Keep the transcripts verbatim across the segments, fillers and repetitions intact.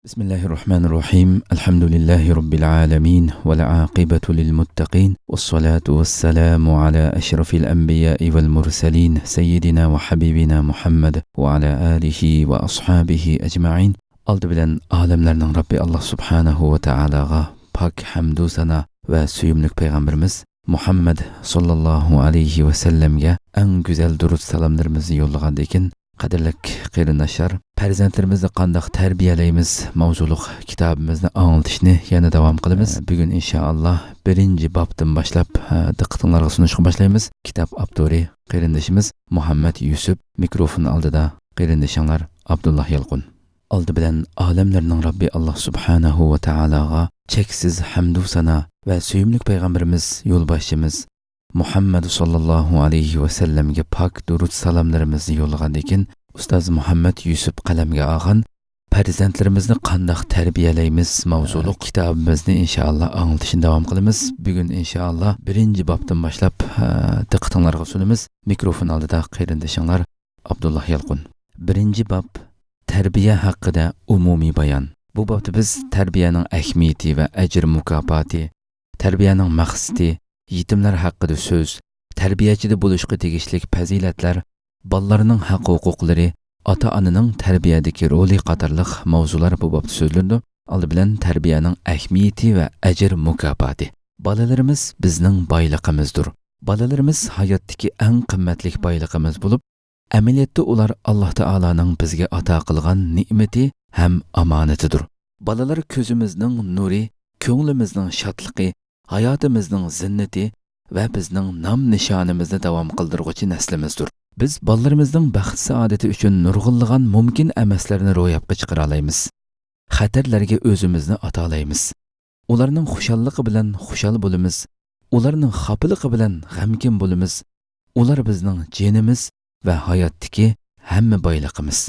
بسم الله الرحمن الرحيم. الحمد لله رب العالمين، والعاقبة للمتقين، والصلاة والسلام على أشرف الأنبياء والمرسلين، سيدنا وحبيبنا محمد وعلى آله وأصحابه أجمعين. ئالدى بىلەن ئالەملەرنىڭ رەببى ئاللاھ سۇبھانەھۇ ۋە تائالاغا پاك ھەمدۇ سانا ۋە سۆيۈملۈك پەيغەمبىرىمىز مۇھەممەد ساللاللاھۇ ئەلەيھى ۋەسەللەمگە ئەڭ گۈزەل دۇرۇت سالاملىرىمىزنى يوللىغاندىن كېيىن، قەدىرلىك قېرىنداشلار، پەرزەنتلىرىمىزنى قانداق تەربىيەلەيمىز ماۋزۇلۇق كىتابىمىزنى ئاڭلىتىشنى يەنە داۋام قىلىمىز. بۈگۈن ئىنشائاللاھ بىرىنچى بابتىن باشلاپ، ھە، دىققىتىڭلارغا سۇنۇشقا باشلايمىز. كىتاب ئاپتورى قېرىندىشىمىز مۇھەممەد يۈسۈپ، مىكروفون ئالدىدا قېرىندىشىڭلار ئابدۇللاھ يالقۇن. ئالدى بىلەن ئالەملەرنىڭ رەببى ئاللاھ سۇبھانەھۇ ۋە تائالاغا چەكسىز ھەمدۇ سانا ۋە سۆيۈملۈك پەيغەمبىرىمىز، يولباشچىمىز مۇھەممەد ساللاللاھۇ ئەلەيھى ۋەسەللەمگە پاك دۇرۇت سالاملىرىمىزنى يوللىغاندىن كېيىن، ئۇستاز مۇھەممەد يۈسۈپ قەلەمگە ئالغان پەرزەنتلىرىمىزنى قانداق تەربىيەلەيمىز ماۋزۇلۇق كىتابىمىزنى ئىنشائاللاھ ئاڭلىتىشنى داۋام قىلىمىز. بۈگۈن ئىنشائاللاھ بىرىنچى بابتىن باشلاپ، ھە، دىققىتىڭلارغا سۇنىمىز. مىكروفون ئالدىدا قېرىندىشىڭلار ئابدۇللاھ يالقۇن. بىرىنچى باب، تەربىيە ھەققىدە ئومۇمىي بايان. بۇ بابتا بىز تەربىيەنىڭ ئەھمىيىتى ۋە ئەجىر مۇكاپاتى، تەربىيەنىڭ مەقسىتى، يېتىملەر ھەققىدە سۆز، تەربىيەچىدە بولۇشقا تېگىشلىك پەزىلەتلەر، بالىلارنىڭ ھەق-ھوقۇقلىرى، ئاتا-ئانىنىڭ تەربىيەدىكى رولى قاتارلىق ماۋزۇلار بۇ بابتا سۆزلىنىدۇ. ئالدى بىلەن تەربىيەنىڭ ئەھمىيىتى ۋە ئەجىر مۇكاپاتى. بالىلىرىمىز بىزنىڭ بايلىقىمىزدۇر. بالىلىرىمىز ھاياتتىكى ئەڭ قىممەتلىك بايلىقىمىز بولۇپ، ئەمەلىيەتتە ئۇلار ئاللاھ تائالانىڭ بىزگە ئاتا قىلغان نېمىتى ھەم ئامانىتىدۇر. بالىلار كۆزىمىزنىڭ نۇرى، كۆڭلىمىزنىڭ شادلىقى، ھاياتىمىزنىڭ زىننىتى ۋە بىزنىڭ نام-نىشانىمىزنى داۋام قىلدۇرغۇچى نەسلىمىزدۇر. بىز بالىلىرىمىزنىڭ بەخت-سائادىتى ئۈچۈن نۇرغۇنلىغان مۇمكىن ئەمەسلەرنى روياپقا چىقىرالايمىز. خەتەرلەرگە ئۆزىمىزنى ئاتالايمىز. ئۇلارنىڭ خۇشاللىقى بىلەن خۇشال بولىمىز. ئۇلارنىڭ خاپىلىقى بىلەن غەمكىن بولىمىز. ئۇلار بىزنىڭ جېنىمىز ۋە ھاياتتىكى ھەممە بايلىقىمىز.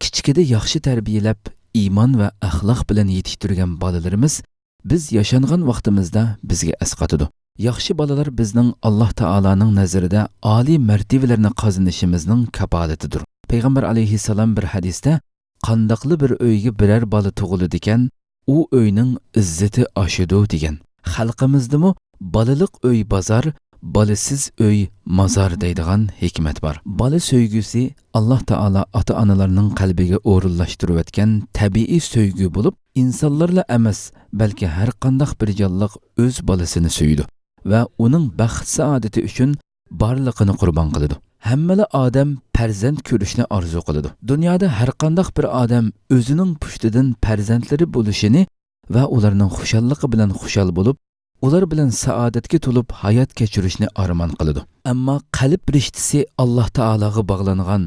كىچىكىدە ياخشى تەربىيەلەپ، ئىمان ۋە ئەخلاق بىلەن يېتىشتۈرگەن بالىلىرىمىز بىز ياشانغان ۋاقتىمىزدا بىزگە ئەسقاتىدۇ. ياخشى بالىلار بىزنىڭ ئاللاھ تائالانىڭ نەزىرىدە ئالىي مەرتىۋىلەرنى قازىنىشىمىزنىڭ كاپالىتىدۇر. پەيغەمبەر ئەلەيھىسسالام بىر ھەدىستە، «قانداقلا بىر ئۆيگە بىرەر بالا تۇغۇلىدىكەن، ئۇ ئۆينىڭ ئىززىتى ئاشىدۇ» دېگەن. خەلقىمىزدىمۇ «بالىلىق ئۆي بازار، بالىسىز ئۆي مازار» دەيدىغان ھېكمەت بار. بالا سۆيگۈسى ئاللاھ تائالا ئاتا-ئانىلارنىڭ قەلبىگە ئورۇنلاشتۇرۇۋەتكەن تەبىئىي سۆيگۈ بولۇپ، ئىنسانلارلا ئەمەس، بەلكى ھەرقانداق بىر جانلىق ئۆز بالىسىنى سۆيىدۇ ۋە ئۇنىڭ بەخت-سائادىتى ئۈچۈن بارلىقىنى قۇربان قىلىدۇ. ھەممىلا ئادەم پەرزەنت كۆرۈشنى ئارزۇ قىلىدۇ. دۇنيادا ھەرقانداق بىر ئادەم ئۆزىنىڭ پۇشتىدىن پەرزەنتلىرى بولۇشىنى ۋە ئۇلارنىڭ خۇشاللىقى بىلەن خۇشال بولۇپ، ئۇلار بىلەن سائادەتكە تولۇپ ھايات كەچۈرۈشنى ئارمان قىلىدۇ. ئەمما قەلب رىشتىسى ئاللاھ تائالاغا باغلانغان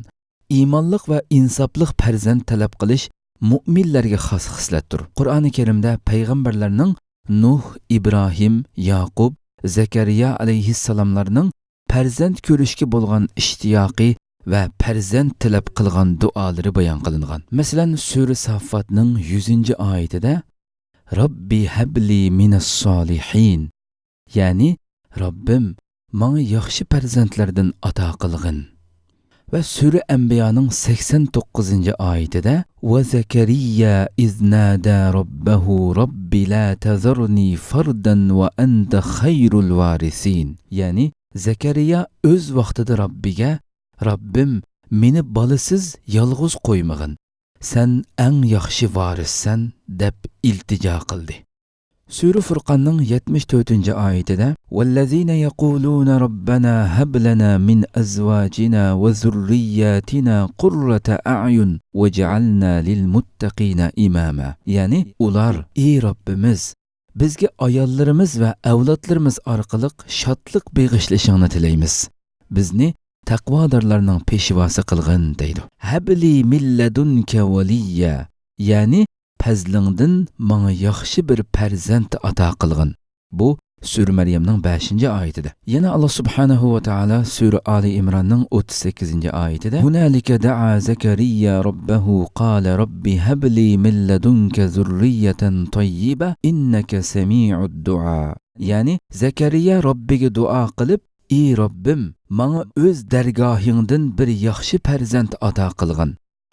ئىمانلىق ۋە ئىنساپلىق پەرزەنت تەلەپ قىلىش مۇئمىنلەرگە خاس خىسلەتتۇر. قۇرئانى كەرىمدە پەيغەمبەرلەرنىڭ نۇھ، ئىبراھىم، ياقۇپ، زەكەرىيا ئەلەيھىسسالاملارنىڭ پەرزەنت كۆرۈشكە بولغان ئىشتىياقى ۋە پەرزەنت تەلەپ قىلغان دۇئالىرى بايان قىلىنغان. مەسىلەن، سۈرە ساففاتنىڭ يۈزىنچى ئايىتىدە، «رەببى ھەبلى مىنەس سالىھىن»، يەنى، «رەببىم، ماڭا ياخشى پەرزەنتلەردىن ئاتا قىلغىن.» ۋە سۈرە ئەنبىيانىڭ سەكسەن توققۇزىنچى ئايىتىدە، «ۋە زەكەرىيا ئىز نادە رەببەھۇ رەببى لا تەزەرنى فەردەن ۋە ئەنتە خەيرۇل ۋارىسىن»، يەنى، زەكەرىيا ئۆز ۋاقتىدا رەببىگە، «رەببىم، مېنى بالىسىز يالغۇز قويمىغىن، سەن ئەڭ ياخشى ۋارىسسەن» دەپ ئىلتىجا قىلدى. سۈرە فۇرقاننىڭ يەتمىش تۆتىنچى ئايىتىدە، «ۋەللەزىنە يەقۇلۇنە رەببەنا ھەب لەنا مىن ئەزۋاجىنا ۋە زۇررىيياتىنا قۇررەتە ئەئيۇن ۋەجئەلنا لىلمۇتتەقىنە ئىماما.» يەنى ئۇلار، «ئى رەببىمىز، بىزگە ئاياللىرىمىز ۋە ئەۋلادلىرىمىز ئارقىلىق شادلىق بېغىشلىشىڭنى تىلەيمىز. بىزنى تەقۋادارلارنىڭ پېشۋاسى قىلغىن» دەيدۇ. «ھەبلى مىن لەدۇنكە ۋەلىييا»، يەنى پەزلىڭدىن ماڭا ياخشى بىر پەرزەنت ئاتا قىلغىن. بۇ سۈرە مەريەمنىڭ بەشىنچى ئايىتىدە. يەنە ئاللا سۇبھانەھۇ ۋە تائالا سۈرە ئالى ئىمراننىڭ ئوتتۇز سەككىزىنچى ئايىتىدە، «ھۇنالىكە دەئا زەكەرىيا رەببەھۇ قالە رەببى ھەبلى مىن لەدۇنكە زۇررىيەتەن تەييىبە ئىننەكە سەمىئۇد دۇئا.» يەنى زەكەرىيا رەببىگە دۇئا قىلىپ، «ئى رەببىم، ماڭا ئۆز دەرگاھىڭدىن بىر ياخشى پەرزەنت ئاتا قىلغىن.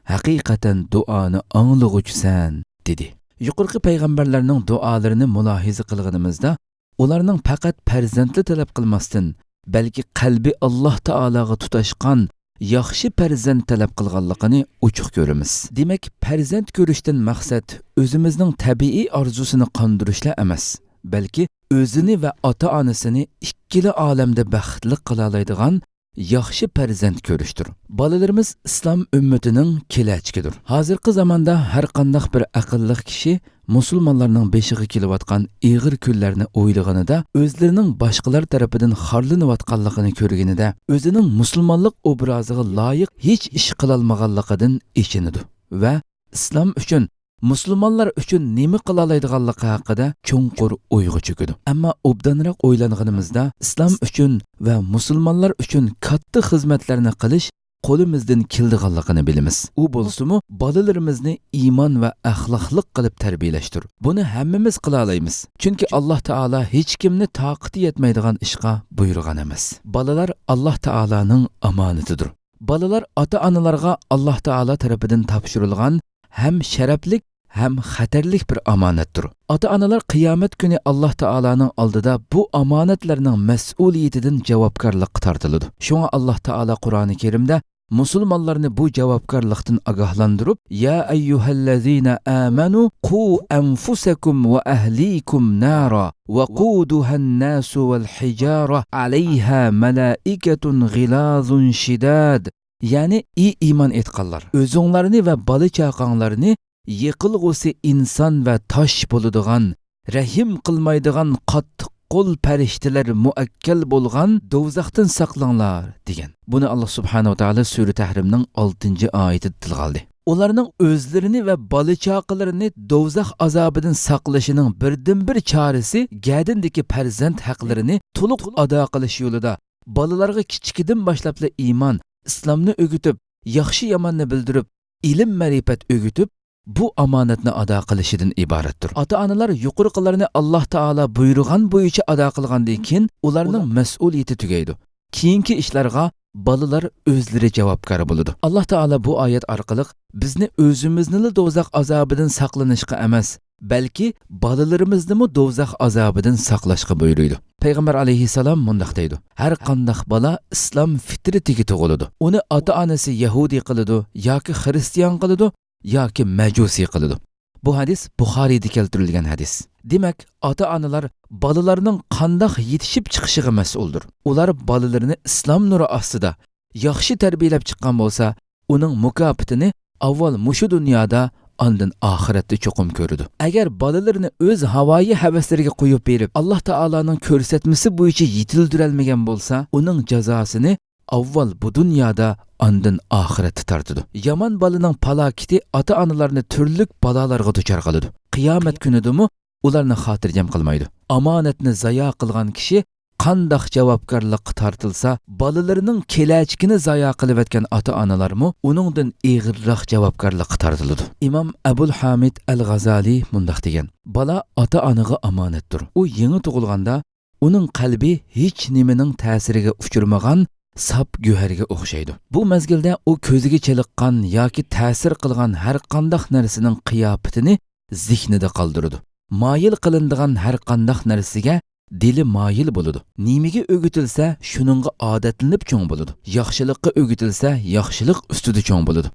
ھەقىقەتەن دۇئانى ئاڭلىغۇچىسەن» دېدى. يۇقىرىقى پەيغەمبەرلەرنىڭ دۇئالىرىنى مۇلاھىزە قىلغىنىمىزدا، ئۇلارنىڭ پەقەت پەرزەنتلا تەلەپ قىلماستىن، بەلكى قەلبى ئاللاھ تائالاغا تۇتاشقان ياخشى پەرزەنت تەلەپ قىلغانلىقىنى ئوچۇق كۆرىمىز. دېمەك، پەرزەنت كۆرۈشتىن مەقسەت ئۆزىمىزنىڭ تەبىئىي ئارزۇسىنى قاندۇرۇشلا ئەمەس، بەلكى ئۆزىنى ۋە ئاتا-ئانىسىنى ئىككىلا ئالەمدە بەختلىك قىلالايدىغان ياخشى پەرزەنت كۆرۈشتۇر. بالىلىرىمىز ئىسلام ئۈممىتىنىڭ كېلەچىكىدۇر. ھازىرقى زاماندا ھەر قانداق بىر ئەقىللىق كىشى مۇسۇلمانلارنىڭ بېشىغا كېلىۋاتقان ئېغىر كۈنلەرنى ئويلىغىنىدا، ئۆزلىرىنىڭ باشقىلار تەرىپىدىن خارلىنىۋاتقانلىقىنى كۆرگىنىدە، ئۆزىنىڭ مۇسۇلمانلىق ئوبرازىغا لايىق ھېچ ئىش قىلالمىغانلىقىدىن ئېچىنىدۇ ۋە ئىسلام ئۈچۈن، مۇسۇلمانلار ئۈچۈن نېمە قىلالايدىغانلىقى ھەققىدە چوڭقۇر ئويغا چۆكىدۇ. ئەمما ئوبدانراق ئويلانغىنىمىزدا، ئىسلام ئۈچۈن ۋە مۇسۇلمانلار ئۈچۈن كاتتا خىزمەتلەرنى قىلىش قولىمىزدىن كېلىدىغانلىقىنى بىلىمىز. ئۇ بولسىمۇ، بالىلىرىمىزنى ئىمان ۋە ئەخلاقلىق قىلىپ تەربىيەلەشتۇر. بۇنى ھەممىمىز قىلالايمىز. چۈنكى ئاللاھ تائالا ھېچكىمنى تاقىتى يەتمەيدىغان ئىشقا بۇيرۇغان ئەمەس. بالىلار ئاللاھ تائالانىڭ ئامانىتىدۇر. بالىلار ئاتا-ئانىلارغا ئاللاھ تائالا تەرىپىدىن تاپشۇرۇلغان ھەم شەرەپلىك، ھەم خەتەرلىك بىر ئامانەتتۇر. ئاتا-ئانىلار قىيامەت كۈنى ئاللاھ تائالانىڭ ئالدىدا بۇ ئامانەتلەرنىڭ مەسئۇلىيىتىدىن جاۋابكارلىققا تارتىلىدۇ. شۇڭا ئاللاھ تائالا قۇرئانى كەرىمدە مۇسۇلمانلارنى بۇ جاۋابكارلىقتىن ئاگاھلاندۇرۇپ، يا ئەييۇھەللەزىنە ئامەنۇ قۇ ئەنفۇسەكۇم ۋە ئەھلىكۇم نارا ۋەقۇدۇھەن ناسۇ ۋەل ھىجارە ئەلەيھا مەلائىكەتۇن غىلازۇن شىداد. يەنى، ئى ئىمان ئېيتقانلار، ئۆزۈڭلارنى ۋە بالا-چاقاڭلارنى يېقىلغۇسى ئىنسان ۋە تاش بولىدىغان، رەھىم قىلمايدىغان قاتتىق قول پەرىشتىلەر مۇئەككەل بولغان دوزاختىن ساقلىنىڭلار، دېگەن. بۇنى ئاللاھ سۇبھانەھۇ ۋە تائالا سۈرە تەھرىمنىڭ ئالتىنچى ئايىتىدە تىلغا ئالدى. ئۇلارنىڭ ئۆزلىرىنى ۋە بالا-چاقىلىرىنى دوزاخ ئازابىدىن ساقلىشىنىڭ بىردىنبىر چارىسى گەدىنىدىكى پەرزەنت ھەقلىرىنى تولۇق ئادا قىلىش يولىدا بالىلارغا كىچىكىدىن باشلاپلا ئىمان، ئىسلامنى ئۆگىتىپ، ياخشى-ياماننى بىلدۈرۈپ، ئىلىم-مەرىپەت ئۆگىتىپ، بۇ ئامانەتنى ئادا قىلىشىدىن ئىبارەتتۇر. ئاتا-ئانىلار يۇقىرىقىلارنى ئاللاھ تائالا بۇيرۇغان بويىچە ئادا قىلغاندىن كېيىن، ئۇلارنىڭ مەسئۇلىيىتى تۈگەيدۇ. كېيىنكى ئىشلارغا بالىلار ئۆزلىرى جاۋابكار بولىدۇ. ئاللاھ تائالا بۇ ئايەت ئارقىلىق بىزنى ئۆزىمىزنىلا دوزاخ ئازابىدىن ساقلىنىشقا ئەمەس، بەلكى بالىلىرىمىزنىمۇ دوزاخ ئازابىدىن ساقلاشقا بۇيرۇيدۇ. پەيغەمبەر ئەلەيھىسسالام مۇنداق دەيدۇ: ھەر قانداق بالا ئىسلام فىترىتىگە تۇغۇلىدۇ. ئۇنى ئاتا-ئانىسى يەھۇدىي قىلىدۇ ياكى خىرىستىيان قىلىدۇ، ياكى مەجۇسىي قىلىدۇ. بۇ ھەدىس بۇخارىيدا كەلتۈرۈلگەن ھەدىس. دېمەك، ئاتا-ئانىلار بالىلارنىڭ قانداق يېتىشىپ چىقىشىغا مەسئۇلدۇر. ئۇلار بالىلىرىنى ئىسلام نۇرى ئاستىدا ياخشى تەربىيەلەپ چىققان بولسا، ئۇنىڭ مۇكاپاتىنى ئاۋۋال مۇشۇ دۇنيادا، ئاندىن ئاخىرەتتە چوقۇم كۆرىدۇ. ئەگەر بالىلىرىنى ئۆز ھاۋايى ھەۋەسلىرىگە قويۇپ بېرىپ، ئاللاھ تائالانىڭ كۆرسەتمىسى بويىچە يېتىلدۈرەلمىگەن بولسا، ئۇنىڭ جازاسىنى ئاۋۋال بۇ دۇنيادا، ئاندىن ئاخىرەتتە تارتىدۇ. يامان بالىنىڭ پالاكىتى ئاتا-ئانىلارنى تۈرلۈك بالالارغا دۇچار قىلىدۇ. قىيامەت كۈنىدىمۇ ئۇلارنى خاتىرجەم قىلمايدۇ. ئامانەتنى زايا قىلغان كىشى قانداق جاۋابكارلىققا تارتىلسا، بالىلىرىنىڭ كېلەچىكىنى زايا قىلىۋەتكەن ئاتا-ئانىلارمۇ ئۇنىڭدىن ئېغىرراق جاۋابكارلىققا تارتىلىدۇ. ئىمام ئەبۇل ھامىد ئەل غازالىي مۇنداق دېگەن: بالا ئاتا-ئانىغا ئامانەتتۇر. ئۇ يېڭى تۇغۇلغاندا ئۇنىڭ قەلبى ھېچ نېمىنىڭ تەسىرىگە ئۇچرىمىغان ساپ گۆھەرگە ئوخشايدۇ. بۇ مەزگىلدە ئۇ كۆزىگە چېلىققان ياكى تەسىر قىلغان ھەر قانداق نەرسىنىڭ قىياپىتىنى زېھنىدە قالدۇرىدۇ. مايىل قىلىنىدىغان ھەر قانداق نەرسىگە دىلى مايىل بولىدۇ. نېمىگە ئۆگىتىلسە، شۇنىڭغا ئادەتلىنىپ چوڭ بولىدۇ. ياخشىلىققا ئۆگىتىلسە، ياخشىلىق ئۈستىدە چوڭ بولىدۇ.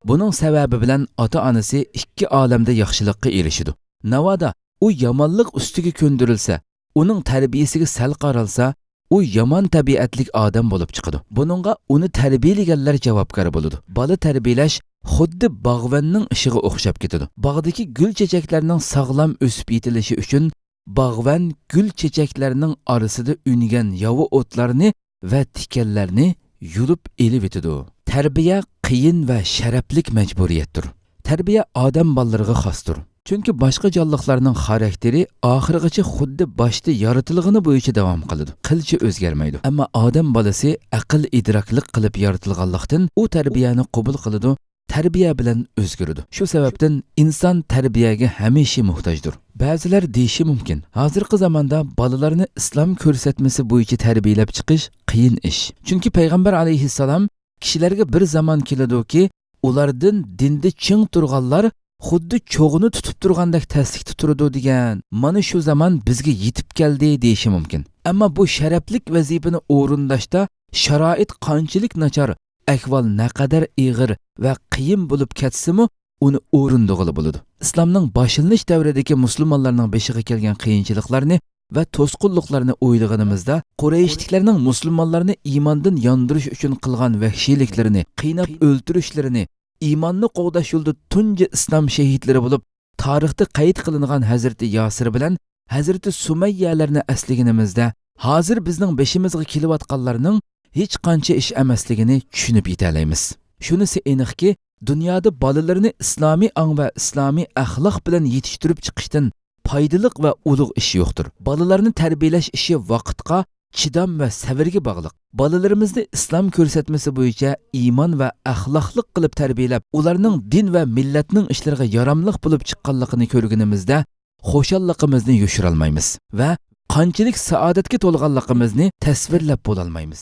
بۇنىڭ سەۋەبى بىلەن ئاتا-ئانىسى ئىككى ئالەمدە ياخشىلىققا ئېرىشىدۇ. ناۋادا ئۇ يامانلىق ئۈستىگە كۆندۈرۈلسە، ئۇنىڭ تەربىيىسىگە سەل قارالسا، ئۇ يامان تەبىئەتلىك ئادەم بولۇپ چىقىدۇ. بۇنىڭغا ئۇنى تەربىيىلىگەنلەر جاۋابكار بولىدۇ. بالا تەربىيىلەش خۇددى باغۋەننىڭ ئىشىغا ئوخشاپ كېتىدۇ. باغدىكى گۈل-چېچەكلەرنىڭ ساغلام ئۆسۈپ يېتىلىشى ئۈچۈن باغۋەن گۈل-چېچەكلەرنىڭ ئارىسىدا ئۈنگەن ياۋا ئوتلارنى ۋە تىكەنلەرنى يۇلۇپ ئېلىۋېتىدۇ. تەربىيە قىيىن ۋە شەرەپلىك مەجبۇرىيەتتۇر. تەربىيە ئادەم بالىلىرىغا خاستۇر. چۈنكى باشقا جانلىقلارنىڭ خاراكتېرى ئاخىرغىچە خۇددى باشتا يارىتىلغىنى بويىچە داۋام قىلىدۇ، قىلچە ئۆزگەرمەيدۇ. ئەمما ئادەم بالىسى ئەقىل-ئىدراكلىق قىلىپ يارىتىلغانلىقتىن، ئۇ تەربىيەنى قوبۇل قىلىدۇ، تەربىيە بىلەن ئۆزگىرىدۇ. شۇ سەۋەبتىن ئىنسان تەربىيەگە ھەمىشە موھتاجدۇر. بەزىلەر دېيىشى مۇمكىن، ھازىرقى زاماندا بالىلارنى ئىسلام كۆرسەتمىسى بويىچە تەربىيەلەپ چىقىش قىيىن ئىش. چۈنكى پەيغەمبەر ئەلەيھىسسالام كىشىلەرگە بىر زامان كېلىدۇكى، ئۇلاردىن دىندا چىڭ تۇرغانلار خۇددى چوغنى تۇتۇپ تۇرغاندەك تەسلىكتە تۇرىدۇ دېگەن، مانا شۇ زامان بىزگە يېتىپ كەلدى دېيىشى مۇمكىن. ئەمما بۇ شەرەپلىك ۋەزىپىنى ئورۇنداشتا شارائىت قانچىلىك ناچار، ئەھۋال نەقەدەر ئېغىر ۋە قىيىن بولۇپ كەتسىمۇ، ئۇنى ئورۇندىغىلى بولىدۇ. ئىسلامنىڭ باشلىنىش دەۋرىدىكى مۇسۇلمانلارنىڭ بېشىغا كەلگەن قىيىنچىلىقلارنى ۋە توسقۇنلۇقلارنى ئويلىغىنىمىزدا، قۇرەيشلىكلەرنىڭ مۇسۇلمانلارنى ئىماندىن ياندۇرۇش ئۈچۈن قىلغان ۋەھشىيلىكلىرىنى، قىيناپ ئۆلتۈرۈشلىرىنى، ئىماننى قوغداش يولىدا تۇنجى ئىسلام شېھىتلىرى بولۇپ تارىختا قەيت قىلىنغان ھەزرىتى ياسىر بىلەن ھەزرىتى سۇمەييەلەرنى ئەسلىگىنىمىزدە، ھازىر بىزنىڭ بېشىمىزغا كېلىۋاتقانلارنىڭ ھېچقانچە ئىش ئەمەسلىكىنى چۈشىنىپ يېتەلەيمىز. شۇنىسى ئېنىقكى، دۇنيادا بالىلىرىنى ئىسلامىي ئاڭ ۋە ئىسلامىي ئەخلاق بىلەن يېتىشتۈرۈپ چىقىشتىن پايدىلىق ۋە ئۇلۇغ ئىش يوقتۇر. بالىلارنى تەربىيەلەش ئىشى ۋاقىتقا، چىدام ۋە سەۋرگە باغلىق. بالىلىرىمىزنى ئىسلام كۆرسەتمىسى بويىچە ئىمان ۋە ئەخلاقلىق قىلىپ تەربىيەلەپ، ئۇلارنىڭ دىن ۋە مىللەتنىڭ ئىشلىرىغا ياراملىق بولۇپ چىققانلىقىنى كۆرگىنىمىزدە، خۇشاللىقىمىزنى يوشۇرالمايمىز ۋە قانچىلىك سائادەتكە تولغانلىقىمىزنى تەسۋىرلەپ بولالمايمىز.